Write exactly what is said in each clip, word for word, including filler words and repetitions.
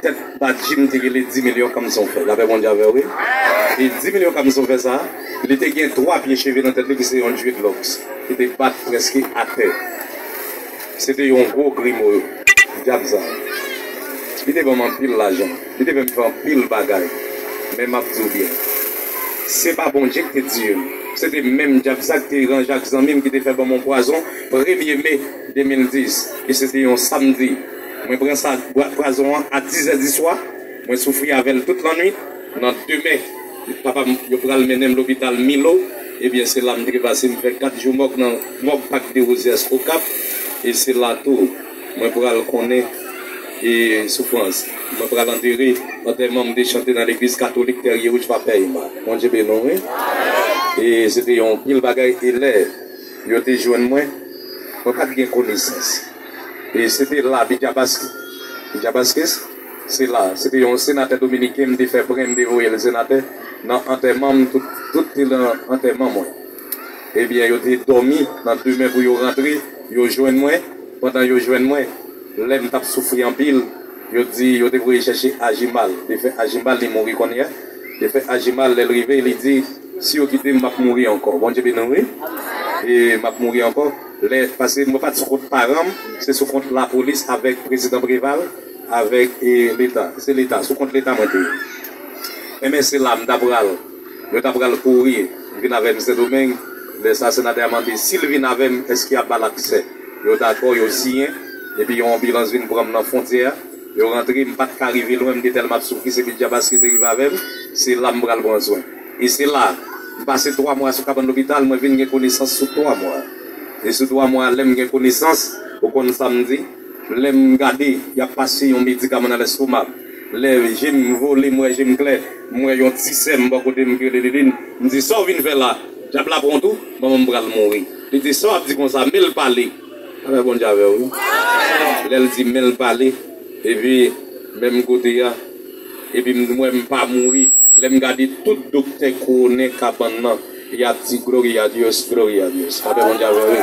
tèt badji m te rele Dimilyon Kamson Fè. Lapè Bondye avè w, wi. E Dimilyon Kamson Fè sa, li te gen twa pye cheve nan tèt li ki se yon dreadlocks. Li te bat prèske atè. Se te yon gwo grimo, dyab sa. Li te ban m anpil lajan. Li te fè m fè anpil bagay. Men m ap di w byen, se pa Bondye ki te tiye m. Se te menm dyab sa ki te ranje ak zanmi m ki te fè ban m yon pwazon premye me de mil dis. E se te yon samdi. Mwen pran sa, bwat pwazon an a dizè di swa. Mwen soufri avè l tout lannwit. Nan demen, papa m, yo pral mennen m lopital Milo. Ebyen, se la m te pase, m fè kat jou mòg nan mòg Parc des Rosières Okap. E se la tou, mwen pral konnen e soufrans. Mwen pral antere, antèman m te chante nan legliz katolik Tèrye Wouj Papèyma. Bondye beni w, wi. E se te yon pil bagay, e lè yo te jwenn mwen, mwen pa t gen konesans. E se te la, Bidja Baskis, Bidja Baskis, se la, se te yon senatè dominiken, m te fè pran, m te voye l senatè, nan antèman m, tout, tout te nan antèman mwen. Ebyen, yo te dòmi nan demen pou yo rantre, yo jwenn mwen, pandan yo jwenn mwen, lè m t ap soufri anpil, yo di, yo te voye chèche Ajimal, defè Ajimal, li mouri kounye a, defè Ajimal, lè l rive, li di, si yo kite m, m ap mouri ankò. Bondye beni w, wi. E m ap mouri ankò. Lè, paske mwen pa t sou kont paran m, se sou kont lapolis avèk prezidan Preval, avèk, e, leta. Se leta, sou kont leta mwen te ye. Enben, se la m ta pral. Yo ta pral kouri vin avè m Sendomeng. Lè sa, senatè a mande si l vin avè m, èske y ap ba l aksè. Yo dakò, yo siyen. Epi yon anbilans vin pran m nan fwontyè a. Yo rantre, m pa t ka rive lwen, m te tèlman ap soufri, se Bidja Baskis te rive avè m. Se la m pral pran swen. E se la, m pase twa mwa sou kabann lopital, mwen vin gen konesans sou twa mwa. E sou twa mwa, lè m gen konesans, ou konn sa m di? Lè m gade, y ap pase yon medikaman nan lèstoma m. Lè je m vole, m wè je m klè, m wè yon ti sè m bò kote m ki rele Liline. M di, "Sa w vin fè la?" Dyab la pran w tou? Manman m pral mouri. Li di, "Sa w ap di konsa? Men l pale." Avè Bondye avè w, wi. Lè l di, "Men l pale." Epi, menm kote a, epi m wè m pa mouri. Lè m gade tout doktè kouwonnen kabann nan, y ap di, "Gloria a Dios, gloria a Dios." Avè Bondye avè w, wi.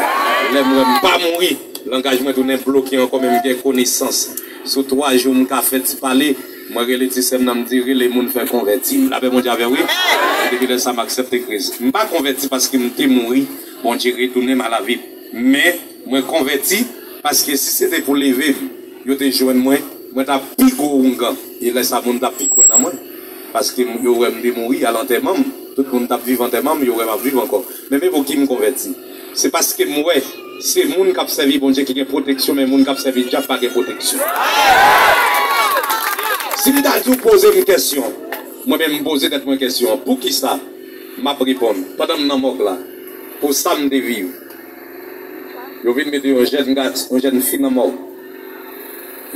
Lè m wè m pa mouri, langaj mwen tounen bloke ankò, men m gen konesans. Sou twa jou m ka fè ti pale, mwen rele ti sè m nan, m di, "Rele moun fè konvèti m." Lapè Bondye avè w, wi. E depi lè sa, m aksepte Kris. M pa konvèti paske m te mouri, Bondye retounen m alavi. Men, mwen konvèti, paske si se te pou leve m, yo te jwenn mwen, mwen t ap pi gwo oungan. E lè sa, moun t ap pi kwè nan mwen. Paske m- yo wè m te mouri, al antèman m, tout moun t ap viv antèman m, yo wè m ap viv ankò. Men, men pou ki m konvèti? Se paske m wè, se moun k ap sèvi Bondye ki gen pwoteksyon, men moun k ap sèvi dyab pa gen pwoteksyon. Si m ta di w poze m kesyon, mwen menm m poze tèt mwen kesyon an, poukisa? M ap reponn, pandan m nan mòg la, pou sa m te viv, yo vin mete yon jèn gason, yon jèn fi nan mòg.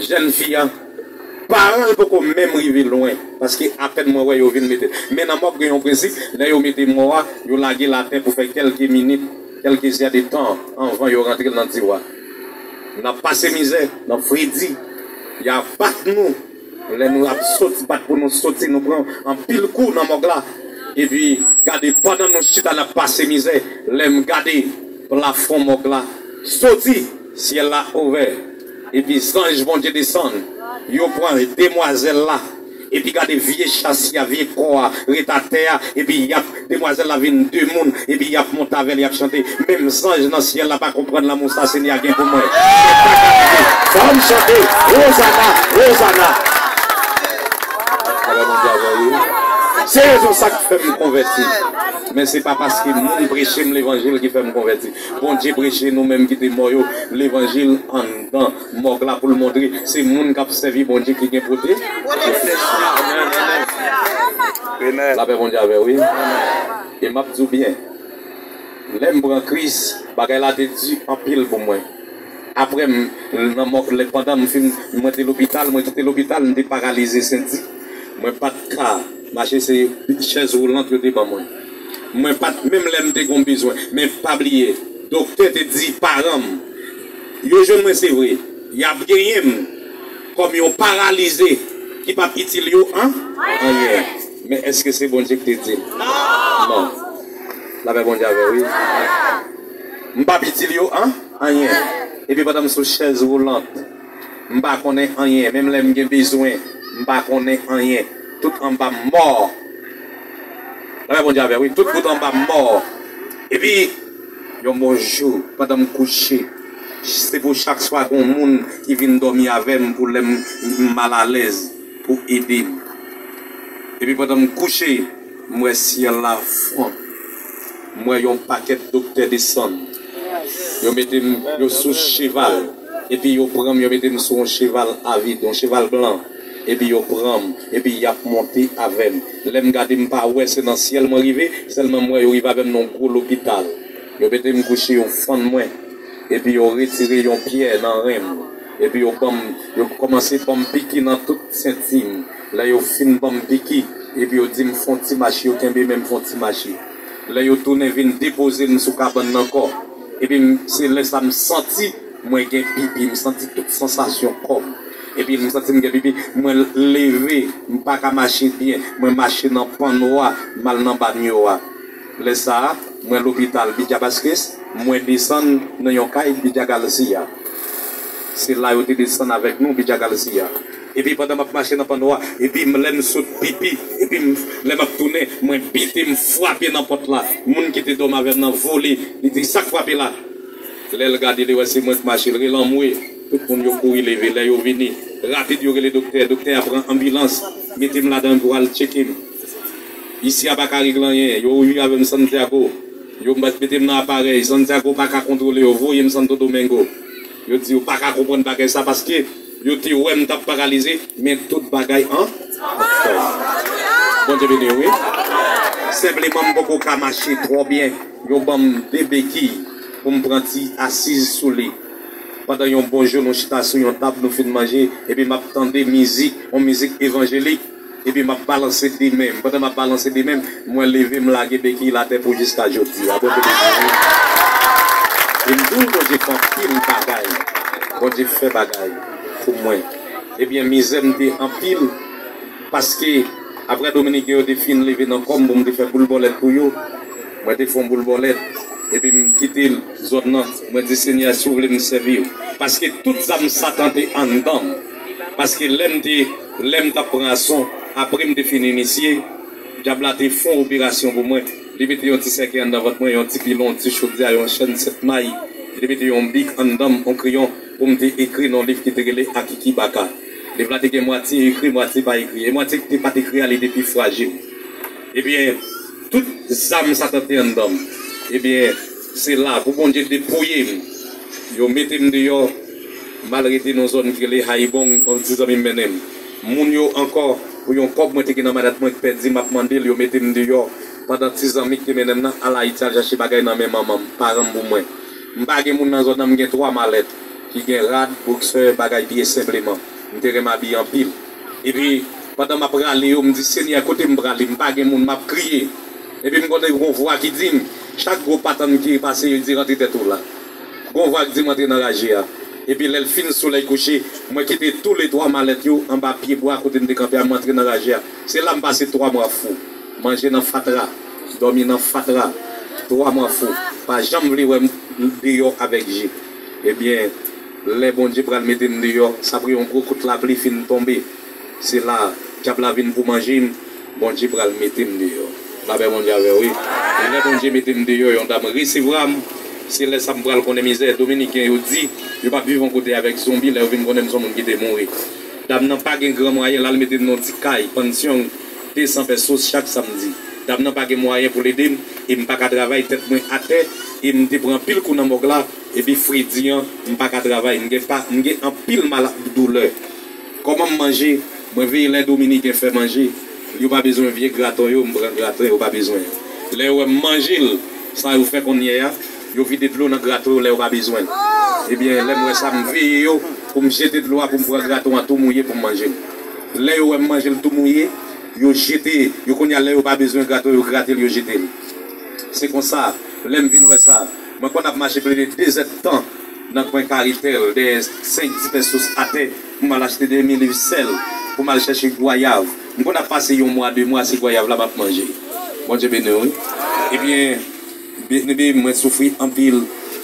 Jèn fi a, paran l poko menm rive lwen, paske apèn mwen wè yo vin mete. Men nan mòg gen yon prensip, lè yo mete mò a, yo lage l atè pou fè kèlke minit, kèlke zè de tan anvan yo rantre l nan tiwa. N ap pase mizè, n ap fredi, y a bat nou. Lè nou ap soti, bat pou nou soti, nou pran anpil kou nan mòg la. Epi, gade, pandan nou chita, n ap pase mizè. Lè m gade plafon mòg la, soti, syèl la ouvè. Epi, zanj Bondye desann. Yo pran demwazèl la. Epi, gade, vye chasi a, vye kò a, ret atè a. Epi, y ap Demwazèl la vin de moun, epi y ap monte avè l, y ap chante. Menm zanj nan syèl la pa konprann lanmou sa Senyè a gen pou mwen. Fò m chante, Wozana, Wozana. Ala Bondye avè w, wi. Se rezon sa k fè m konvèti. Men se pa paske moun preche m levanjil ki fè m konvèti. Bondye preche nou menm ki te mò yo levanjil anndan mòg la pou l montre se moun k ap sèvi Bondye ki gen pote. Lapè Bondye avè w, wi. E m ap di w byen, lè m pran Kris, bagay la te di anpil pou mwen. Apre m, nan mò, lè, pandan m fin, mwen te lopital, mwen kite lopital, m te paralize senti. Mwen pa t ka mache, se chèz woulant yo te ban mwen. Mwen pa t, menm lè m te gon bezwen, men pa bliye, doktè te di paran m, yo jwenn mwen se vre, y ap genyen m kòm yon paralize ki p ap itil yo an, anyen. Men èske se Bondye ki te di l? Non. Lapè Bondye avè w, wi. M p ap itil yo an, anyen. Epi pandan m sou chèz woulant, m pa konnen anyen. Menm lè m gen bezwen, M pa konnen anyen. Tout anba m mò. Lanmè Bondye avè, wi. Tout bout anba m mò. Epi, yon bon jou, pandan m kouche, se pou chak swa gon moun ki vin dòmi avè m pou lè m m malalèz, pou ede m. Epi pandan m kouche, m wè syèl la fonn. M wè yon pakèt doktè desann. Yo mete m, yo sou cheval. Epi yo pran m, yo mete m sou yon cheval avid, yon cheval blan. Epi yo pran m, epi y ap monte avè m. Lè m gade, m pa wè se nan syèl mwen rive, sèlman m wè yo rive avè m nan yon gwo lopital. Yo mete m kouche, yo fann mwen. Epi yo retire yon pyè nan ren m. Epi yo ban m, yo kòmanse ban m piki nan tout senti m. Lè yo fin ban m piki, epi yo di m fè yon ti mache, yo kenbe men m fè yon ti mache. Lè yo tounen vin depoze m sou kabann nan kò, epi m, se lè sa m santi mwen gen pipi, m santi tout sansasyon kò m. Epi m santi m gen pipi, mwen leve, m pa ka mache byen, mwen mache nan pannwa, m al nan banyo a. Lè sa a, mwen lopital Bidjabaskis, mwen desann nan yon kay Bidjagalsi a. Se la yo te desann avèk nou, Bidjagalsi a. Epi pandan m ap mache nan pannwa, epi m, lè m sot pipi, epi m, lè m ap tounen, mwen pete, m frape nan pòt la. Moun ki te dòmi avè m nan vole, li di, "Sa k frape la?" Lè l gade, li wè se mwen k mache, l rele anmwe. Tout moun yo kouri leve. Lè yo vini, rapid yo rele doktè. Doktè a pran anbilans, mete m ladan l pou al tcheke m. Isi a pa ka regle anyen. Yo rive avè m Santiago. Yo mete m nan aparèy. Santiago pa ka kontwole yo. Voye m Santo Domingo. Yo di yo pa ka konprann bagay sa paske yo te wè m t ap paralize, men tout bagay an, an fòm. Bondye beni w, wi. Senpleman, m poko ka mache twò byen. Yo ban m de bekiy pou m pran ti asiz sou li. Pandan yon bon jou, nou chita sou yon tab, nou fin manje, epi m ap tande mizik, yon mizik evanjelik, epi m ap balanse de men m. Pandan m ap balanse de men m, mwen leve, m lage bekiy la atè pou jiska jodi a. Bondye beni w. E m di w, Bondye fè anpil bagay. Bondye fè bagay pou mwen. Ebyen, mizè m te anpil, paske apre Dominiken yo te fin leve nan kò m pou m te fè boul bòlèt pou yo, mwen te fè yon boul bòlèt, epi m kite zòn nan. Mwen di, "Senyè, si w vle, m sèvi w." Paske tout zam Satan te anndan m. Paske lè m te, lè m t ap pran ason, apre m te fin inisye, dyab la te fè yon operasyon pou mwen. Li mete yon ti sèkèy anndan vant mwen, yon ti pilon, yon ti chodyè, yon chèn sèt may. Li mete yon bik anndan m, yon kreyon, pou m te ekri nan liv ki te rele Akiki Baka. Liv la te gen mwatye ekri, mwatye pa ekri. E mwatye ki te pa t ekri a, li te pi frajil. Ebyen, tout zam Satan te anndan m. Ebyen, se la pou Bondye depouye m. Yo mete m deyò, m al rete nan zòn ki rele Haibong, yon ti zanmi m mennen m. Moun yo ankò, pou yon kòb mwen te gen nan malèt mwen k pèdi, m ap mande l, yo mete m deyò. Pandan ti zanmi ki te mennen m nan al Ayiti al chache bagay nan men manman m, paran m pou mwen. M pa gen moun nan zòn nan, m gen twa malèt ki gen rad, boksè, bagay byen senpleman. M te renmen abiye anpil. Epi, pandan m ap rale yo, m di, "Senyè, kote m prale? M pa gen moun," m ap kriye. Epi m konnen gon vwa ki di m, "Chak gwo patann ki pase, yo di, 'Rantre tèt ou la.'" Gon vwa ki di m, "Antre nan raje a." Epi lè l fin, solèy kouche, mwen kite toule twa malèt yo anba pyebwa kote m te kanpe a, m antre nan raje a. Se la m pase twa mwa fou. Manje nan fatra, dòmi nan fatra, twa mwa fou. Pa janm vle wè m deyò avèk je. Ebyen, lè Bondye pral mete m deyò, sa pre yon gwo kout lapli fin tonbe. Se la, dyab la vin pou manje m, Bondye pral mete m deyò. Lapè Bondye avè w, wi. E lè Bondye mete m deyò, yon dam resevwa m, se lè sa m pral konnen mizè. Dominiken yo di, yo p ap viv yon kote avèk zonbi, lè yo vin konnen m se yon moun ki te mouri. Dam nan pa gen gran mwayen, l al mete m nan yon ti kay, pansyon, de san pesos chak samdi. Dam nan pa gen mwayen pou l ede m, e m pa ka travay, tèt mwen atè, e m te pran anpil kou nan mòg la, epi fredi an, m pa ka travay, m gen pa, m gen anpil mal, doulè. Kòman m manje? Mwen veye lè Dominiken fè manje, yo pa bezwen vye graton yo, m pran graton, yo pa bezwen. Lè yo wè m manje l, sa yo fè kounye a, yo vide dlo nan graton yo lè yo pa bezwen l. Ebyen, lè m wè sa, m veye yo pou m jete dlo a, pou m pran graton an tou mouye pou m manje l. Lè yo wè m manje l tou mouye, yo jete, yo kounye a lè yo pa bezwen graton, yo grate l, yo jete l. Se konsa, lè m vin wè sa, mwen konn ap mache plede de zèdtan nan kwen Karitèl, dèyè senk di pesos atè, pou m al achte demi liv sèl, pou m al chèche gwayav. M konn ap pase yon mwa, de mwa, se gwayav la m ap manje. Bondye beni w, wi. Ebyen, byeneme, mwen soufri anpil.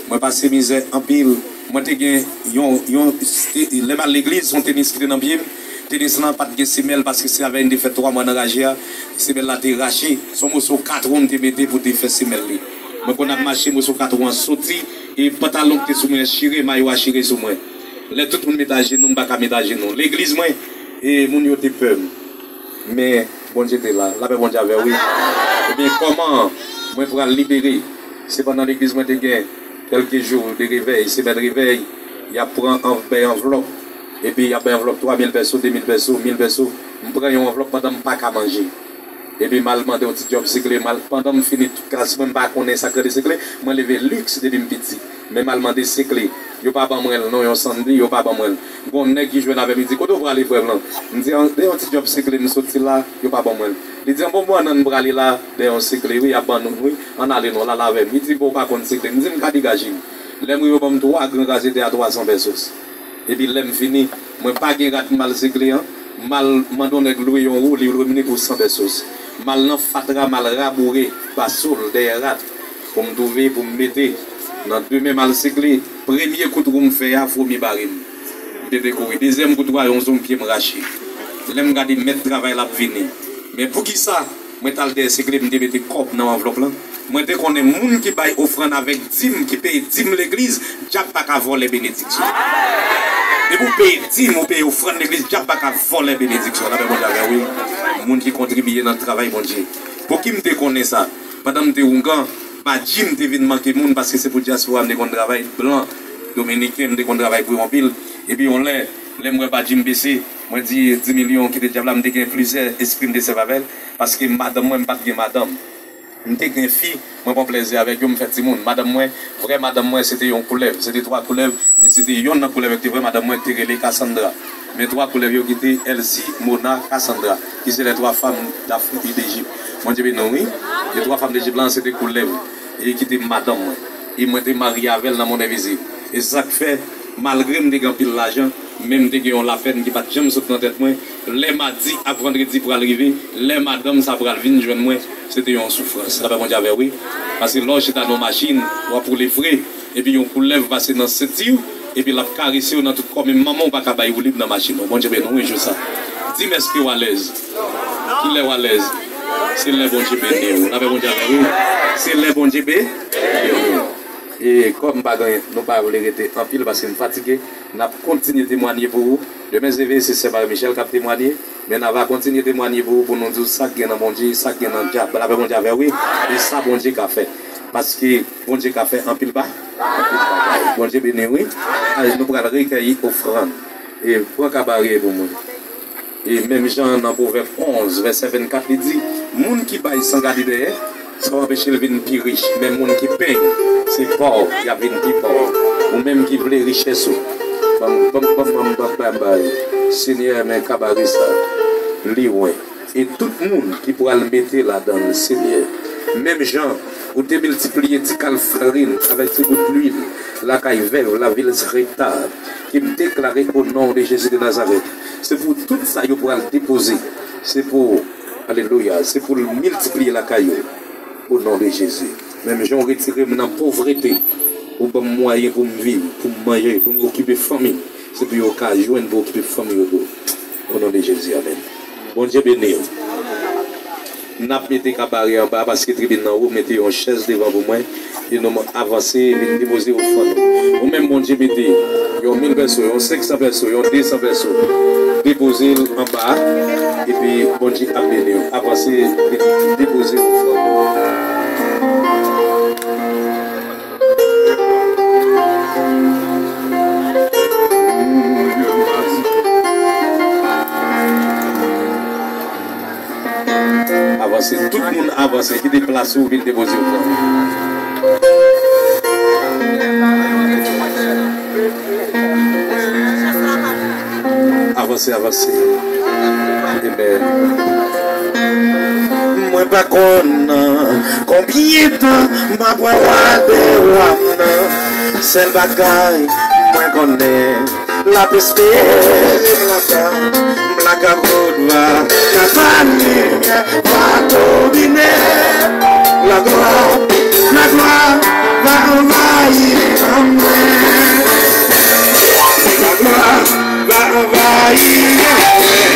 Mwen pase mizè anpil. Mwen te gen yon, yon, te- lè m al legliz, yon tenis ki te nan pye m. Tenis lan pa t gen semèl paske se avè l te fè twa mwa nan raje a. Semèl la te rache. Se yon moso katwon m te mete pou te fè semèl li. Mwen konn ap mache, moso katwon an soti e pantalon ki te sou mwen an chire, mayo a chire sou mwen. Lè tout moun met ajenou, m pa ka met ajenou. Legliz mwen, e moun yo te pè m. Men Bondye te la. Lapè Bondye avè w, wi. Ebyen, kòman mwen pral libere? Se pandan legliz mwen te gen kèlke jou de revèy, semèn revèy, y ap pran an, bay anvlòp. Epi y ap bay anvlòp twa mil pèso, de mil pèso, mil pèso. M pran yon anvlòp pandan m pa ka manje. Epi m al mande yon ti djòb sikle. M al, pandan m fini tout klas mwen, m pa konnen sa k rele sikle. Mwen leve liks depi m piti. Men m al mande sikle. Yo pa ban mwen l non, yon Sandy, yo pa ban mwen l. Gon nèg ki jwenn avè m, li di, "Kote w prale, frè m lan?" M di, "An, de yon ti djòb sikle m soti la, yo pa ban mwen l." Li di, "An bon, mwen ann prale la, de yon sikle, wi, y ap ban nou, wi, ann ale non, l al avè m." Li di, "Bon, w pa konn sikle." M di, "M ka degaje m." Lè m rive, yo ban m twa gran gazete a twa san pèsos. Epi lè m fini, mwen pa gen rad m al sikle an, m al mande yon nèg lwe yon wou, li lwe m li pou san pèsos. M al nan fatra, m al raboure basol dèyè rad pou m twouve, pou m mete. Nan demen m al sikle, premye kout wou m fè a, fwomi bare m. M te dekouri. Dezyèm kout wou a, yon zong pye m rache. Lè m gade mèt travay la ap vini. Men poukisa mwen t al dèyè sikle, m te mete kòb nan anvlòp lan? Mwen te konnen moun ki bay ofrann avèk dim, ki peye dim legliz, dyab pa ka vòlè benediksyon. Depi w peye dim, ou peye ofrann legliz, dyab pa ka vòlè benediksyon. Lapè Bondye avè w, wi. Moun ki kontribiye nan travay Bondye. Pouki m te konnen sa? Pandan m te oungan, badji m te vin manke moun, paske se pou dyaspora m te konn travay, blan, dominiken, m te konn travay pou yo anpil. Epi yon lè, lè m wè badji m bese, mwen di, di milyon kite dyab la, m te gen plizyè espri m te sèvi avè l, paske madanm mwen, m pa t gen madanm. M te gen fi, mwen pran plèzi avèk yo, m fè timoun. Madanm mwen, vrè madanm mwen, se te yon koulèv. Se te twa koulèv, men se te yonn nan koulèv yo ki te vrè madanm mwen ki te rele Cassandra. Men twa koulèv yo ki te Elsie, Mona, Cassandra, ki se les trois femmes d'Afrique et d'Égypte. Bondye beni nou, wi. E twa fanm Lejip lan, se te koulèv. E ki te madanm mwen. E mwen te marye avè l nan monn envizib. E se sa k fè, malgre m te gen anpil lajan, men m te gen yon lapèn ki pa t janm sot nan tèt mwen. Lè madi ak vandredi pral rive, lè madanm sa pral vin jwenn mwen, se te yon soufrans. Lapè Bondye avè w, wi. Paske lè w chita nan yon machin, w ap woule vre, epi yon koulèv pase nan senti w, epi l ap karese w nan tout kò, menm manman w pa ka bay woulib nan machin ou. Bondye beni w, wi, jou sa. Di m, èske w alèz? Kilè w alèz? Se lè Bondye beni w. Lapè Bondye avè w, wi. Se lè Bondye be-, beni w. E kòm m pa gen, nou pa vle rete anpil paske m fatige, n ap kontinye temwanye pou ou. Demen se vre, se sè Marie Michèle k ap temwanye, men n a va kontinye temwanye pou ou, pou nou di w sa k gen nan Bondye, sa k gen nan dyab. Lapè Bondye avè w, wi. E sa Bondye ka fè. Paske Bondye ka fè anpil ba-, anpil bagay. Bondye beni w, wi. Ale, nou pral rekèyi ofrann. E pran kabarye pou mwen. E menm jan nan Pwovèb onz, vèsè vennkat, li di, moun ki bay san gade dèyè, sa w anpeche l vin pi rich, men moun ki peny, se pòv, y ap vin pi pòv. Ou menm ki vle richès ou, ban m, ban m, ban m, ban m, ban m, ban m, bay. Senyè, men kabare sa, li wen. E tout moun ki pral mete ladan l, Senyè, menm jan ou te miltipliye ti kal farin avèk ti bout lwil lakay vèv lavil Sarepta, ke m deklare o non de Jezi de Nazarèt, se pou tout sa yo pral depoze, se pou, alelouya, se pou l miltipliye lakay yo, o non de Jezi. Menm jan w retire m nan povrete, ou ban m mwayen pou m viv, pou m manje, pou m okipe fanmi m, se pou yo ka jwenn pou okipe fanmi yo tou. O non de Jezi, amèn. Bondye beni w. N ap mete kabare anba paske tribin nan wo, mete yon chèz devan pou mwen, e nou avanse vin depoze ofrann nou. Ou menm Bondye mete yon mil pèso, yon senk san pèso, yon de san pèso, depoze l anba, epi Bondye ap beni w. Avanse vin depoze ofrann nou. Avanse, tout moun avanse, kite plas ou, vin depoze w. Avanse, avanse. Amen. Mwen pa konn konbyen tan m ap wè wa de wa m nan. Sèl bagay mwen konnen, l ap espere m laka, m laka kout va, ka pa limyè, pa domine. Laglwa, laglwa va anvayi mwen. Laglwa va anvayi mwen.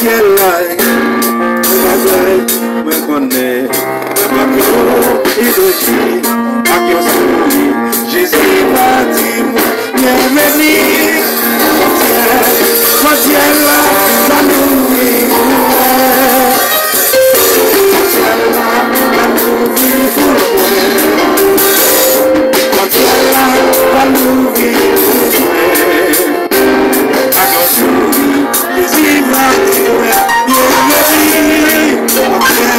syèl la, yon bagay mwen konnen, mwen p ap yon idoji ak yon souri. Jezi pa di mwen byenveni. Fwontyè, fwontyè la va louvri pou mwen. Fwontyè la va louvri pou mwen. Fwontyè la va louvri pou mwen. Ak yon souri, Jezi va di mwen, byenveni. Fwontyè,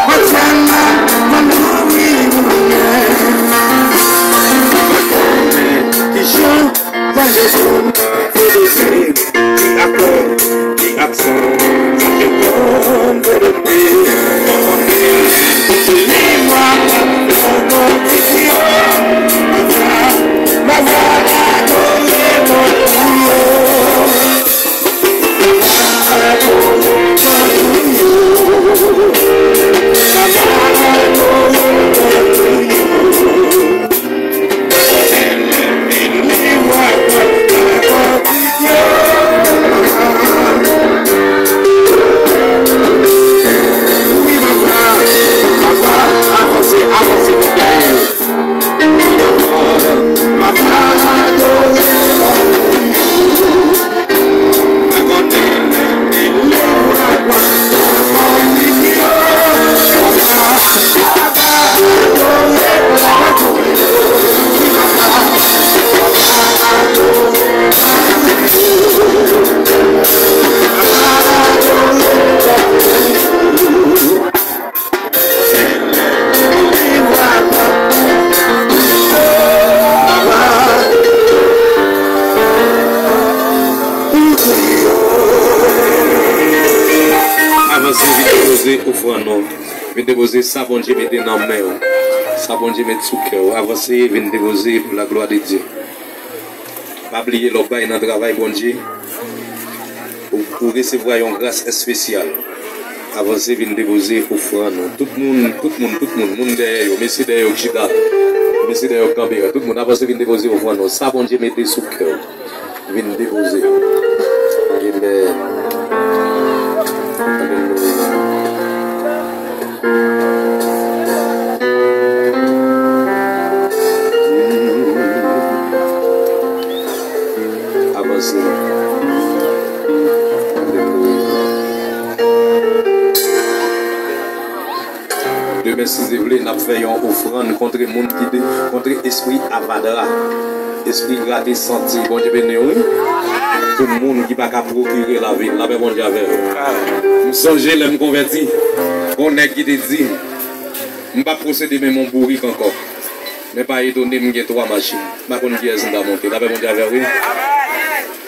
fwontyè la va louvri pou mwen. Mwen konnen kijan Bondye pou m te desi, ki ak kò, ki ak san, sa te konn fè de mi. Mwen konnen se li mwen, mwen konnen se li mwen. Mwen va, mwen va adore Bondye. Avanse, vin depoze ofrann ou. Vin depoze sa Bondye mete nan men w. Sa Bondye met sou kè w. Avanse, vin depoze pou la glwa de Dye. Pa bliye lè w bay nan travay Bondye, ou, ou resevwa yon gras espesyal. Avanse, vin depoze ofrann ou. Tout moun, tout moun, tout moun, moun dèyè yo, mesye dèyè yo k chita, mesye dèyè yo k kanpe a, tout moun, avanse, vin depoze ofrann ou. Sa Bondye mete sou kè w, vin depoze. Amen. Alelouya. Avanse. Alelouya. Demen, si Dye vle, n ap fè yon ofrann kontre moun ki de, kontre espri avadra, espri grate santi. Bondye beni w, wi. Pou moun ki pa ka pwokire lavi, lapè Bondye avè w. M sonje lè m konvèti, gon nèg ki te di, m p ap posede menm yon bourik ankò. Men pa etone m gen twa machin. M pa konn kiyès m ta monte. Lapè Bondye avè w, wi.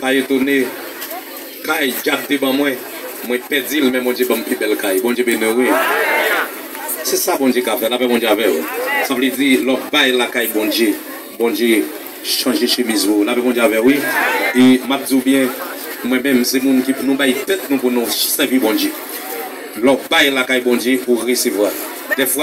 Pa etone, kay dyab te ban mwen, mwen pèdi l, men Bondye ban m pi bèl kay. Bondye beni w, wi. Se sa Bondye ka fè. Lapè Bondye avè w. Sa vle di, lè w bay lakay Bondye, Bondye chanje chemiz pou ou. Lapè Bondye avè w, wi. E m ap di w byen, mwen menm, se moun ki, nou bay tèt nou pou nou sèvi Bondye. Lè w bay lakay Bondye, ou resevwa. Dèfwa,